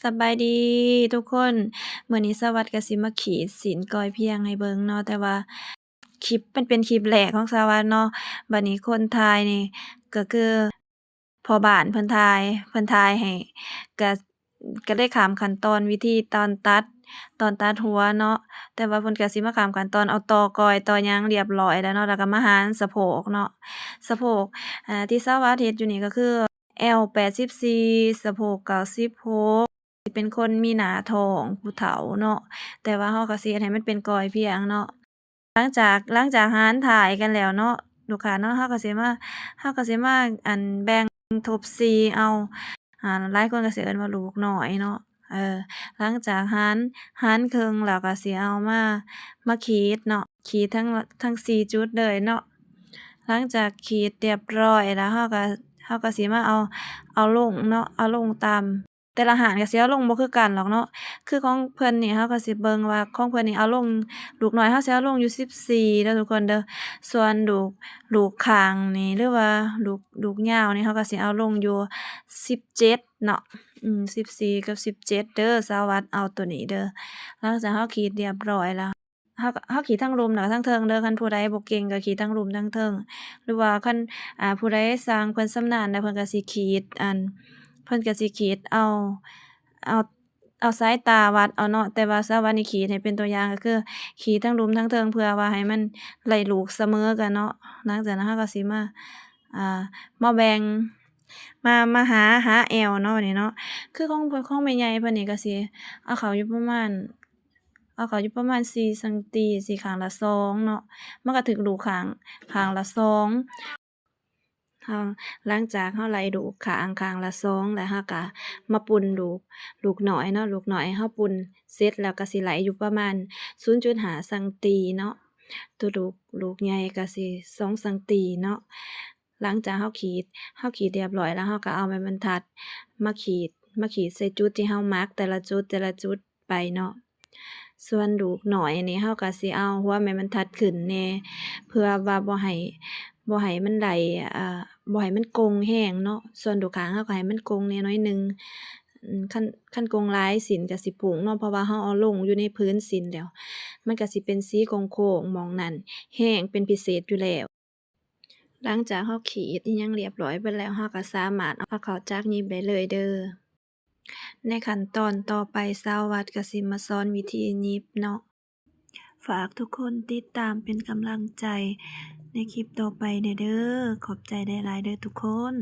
ສະບາຍດີທຸກຄົນ, ມື້ນີ້ສາວັດກໍຊິມາຂີດສິ້ນກ້ອຍພຽງໃຫ້ເບິ່ງເນາະ, ແຕ່ວ່າຄລິບ ມັນເປັນຄລິບແລກຂອງສາວັດເນາະ. ບັດນີ້ຄົນຖ່າຍນີ້ກໍຄືພໍ່ບ້ານເພິ່ນຖ່າຍ, ເພິ່ນຖ່າຍໃຫ້ ກໍ ກໍໄດ້ຂ້າມຂັ້ນຕອນວິທີຕອນຕັດ, ຕອນຕັດຫົວເນາະ, ແຕ່ວ່າເພິ່ນກໍຊິມາຂ້າມຂັ້ນຕອນເອົາຕໍ່ກ້ອຍຕໍ່ຫຍັງລຽບລ້ອຍແລ້ວເນາະ, ແລ້ວກໍມາຫານສະໂພກເນາະ. ສະໂພກ ອາ ທີ່ສາວັດເຮັດຢູ່ນີ້ກໍຄື ແອວແປດສິບສີ່ ສະໂພກເກົ້າສິບຫົກ ຊິເປັນຄົນມີໜ້າທ້ອງຜູ້ເຖົ້າເນາະ, ແຕ່ວ່າເຮົາກໍຊິເຮັດໃຫ້ມັນເປັນກ້ອຍພຽງເນາະ. ຫຼັງຈາກ ຫຼັງຈາກຫານຖ່າຍກັນແລ້ວເນາະ ລູກຄ້າເນາະ, ເຮົາກໍຊິມາ ເຮົາກໍຊິມາ ອັນ ແບ່ງທົບສີ່ເອົາ, ອາ ຫຼາຍຄົນກໍຊິເອີ້ນວ່າລູກນ້ອຍເນາະ. ເອີ ຫຼັງຈາກຫານ ຫານເຄິ່ງແລ້ວກໍຊິເອົາມາ ມາຂີດເນາະ, ຂີດທັງ ທັງສີ່ຈຸດເລີຍເນາະ. ຫຼັງຈາກຂີດຮຽບຮ້ອຍແລ້ວ ເຮົາກໍ ເຮົາກໍຊິມາເອົາ ເອົາລົງເນາະ, ເອົາລົງຕາມ ແຕ່ລະຮ້ານກໍຊິເອົາລົງບໍ່ຄືກັນດອກເນາະ. ຄືຂອງເພິ່ນນີ້ ເຮົາກໍຊິເບິ່ງວ່າຂອງເພິ່ນນີ້ເອົາລົງ ລູກນ້ອຍເຮົາຊິເອົາລົງຢູ່ສິບສີ່ເດີທຸກຄົນເດີ, ສ່ວນລູກ ລູກຂ້າງນີ້ ຫຼືວ່າລູກ ລູກຍາວນີ້ ເຮົາກໍຊິເອົາລົງຢູ່ສິບເຈັດເນາະ. ອືມ ສິບສີ່ກັບສິບເຈັດເດີ, ສາວັດເອົາໂຕນີ້ເດີ. ຫຼັງຈາກເຮົາຂີດຮຽບຮ້ອຍແລ້ວ ເຮົາ ເຮົາຂີດທັງລຸ່ມແລ້ວກໍທັງເທິງເດີ. ຄັນຜູ້ໃດບໍ່ເກັ່ງກໍຂີດທັງລຸ່ມທັງເທິງ ຫຼືວ່າຄັນ ອາ ຜູ້ໃດຊ່າງເພິ່ນຊຳນານແລ້ວ ເພິ່ນກໍຊິຂີດ ອັນ ເພິ່ນກໍຊິຂີດເອົາ ເອົາ ເອົາສາຍຕາວັດເອົາເນາະ. ແຕ່ວ່າສາວັດນີ້ຂີດໃຫ້ເປັນຕົວຢ່າງ ກໍຄືຂີດທັງລຸ່ມທັງເທິງ ເພື່ອວ່າໃຫ້ມັນໄດ້ລູກສະເໝີກັນເນາະ. ຫຼັງຈາກນັ້ນເຮົາກໍຊິມາ ອາ ມາແບ່ງ ມາ ມາຫາ ຫາແອວເນາະ ບັດນີ້ເນາະ. ຄືຂອງ ຂອງແມ່ໃຫຍ່ເພິ່ນນີ້ກໍຊິເອົາເຂົ້າຢູ່ປະມານ ເອົາເຂົ້າຢູ່ປະມານສີ່ຊັງຕີ ຊິຂ້າງລະສອງເນາະ, ມັນກໍຖືກລູກຂ້າງ ຂ້າງລະສອງ. ເຮົາ ຫຼັງຈາກເຮົາໄລ່ລູກຂ້າງ ຂ້າງລະສອງແລ້ວ ເຮົາກໍມາປຸ້ນລູກ ລູກນ້ອຍເນາະ, ລູກນ້ອຍເຮົາປຸ້ນເສັດແລ້ວກໍຊິໄລ່ຢູ່ປະມານສູນຈຸດຫ້າຊັງຕີເນາະ, ໂຕລູກ ລູກໃຫຍ່ກໍຊິສອງຊັງຕີເນາະ. ຫຼັງຈາກເຮົາຂີດ ເຮົາຂີດຮຽບຮ້ອຍແລ້ວ ເຮົາກໍເອົາໄມ້ບັນທັດມາຂີດ ມາຂີດໃສ່ຈຸດທີ່ເຮົາມັກ ແຕ່ລະຈຸດ ແຕ່ລະຈຸດໄປເນາະ. ສ່ວນລູກນ້ອຍນີ້ ເຮົາກໍຊິເອົາຫົວໄມ້ບັນທັດຂຶ້ນແດ່ ເພື່ອວ່າບໍ່ໃຫ້ ບໍ່ໃຫ້ມັນໄດ້ ເອີ ບໍ່ໃຫ້ມັນໂກ່ງແຮງເນາະ. ສ່ວນລູກຂ້າງເຮົາກໍໃຫ້ມັນໂກ່ງແດ່ໜ້ອຍໜຶ່ງ. ອືມ ຄັນ ຄັນໂກ່ງຫຼາຍ ສິ້ນກໍຊິພຸ້ງເນາະ, ເພາະວ່າເຮົາເອົາລົງຢູ່ໃນພື້ນສິ້ນແລ້ວ ມັນກໍຊິເປັນສີໂຄ້ງໆ ໝ່ອງນັ້ນແຮງເປັນພິເສດຢູ່ແລ້ວ. ຫຼັງຈາກເຮົາຂີດອີ່ຫຍັງລຽບລ້ອຍເບິດແລ້ວ ເຮົາກໍສາມາດເອົາເຂົ້າຈັກຫຍິບໄດ້ເລີຍເດີ. ໃນຂັ້ນຕອນຕໍ່ໄປ ສາວວັດກໍຊິມາສອນວິທີຫຍິບເນາະ. ຝາກທຸກຄົນຕິດຕາມເປັນກຳລັງໃຈໃນຄລິບຕໍ່ໄປແດ່ເດີ. ຂອບໃຈຫຼາຍໆເດີທຸກຄົນ.